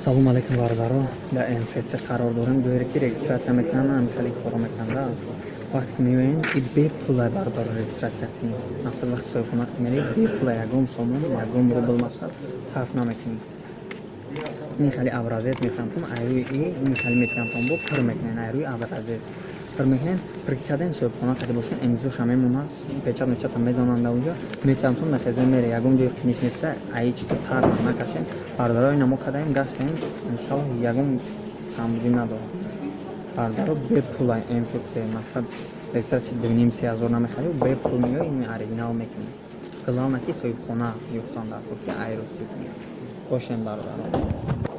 Салому алейкум, бародаро. Дар МФЦ қарор дорем, ҷое ки регистрация мекунанд, ҳамин хеле корро мекунанд. Вақте ки меоем и бепула, бародаро, регистрация кунем. Мақсад, вақти соҳибхона ки мерӣ, бепула, ягон сомон, ягон рубл, мақсад, сарф намекунӣ. Ин хеле образец метиҳам, айрӯи и ин хеле метиҳам, бо пур мекунен, айрӯи образец пур мекунен. Пур ки кардем, соҳибхона қади бошен, имзоша мемонад, печать мечата мезананд, дар онҷо метиҳамтон, мехезем, мере. Ягон ҷои қиниш неста, аи чизо тарсам накашем, бародаро. Ина мо кадаем, гаштаем, иншаллоҳ, ягон камбудӣ надорам, бародаро. Бепула МФЦ, мақсад, регистрация 2,5-3 ҳазор намехарӣ, бепул меои, ин оригинал мекунӣ. Главное, ки соҳибхона ёфтан дар кор, ки айростӣ кунӣ. Бошем, бародаро.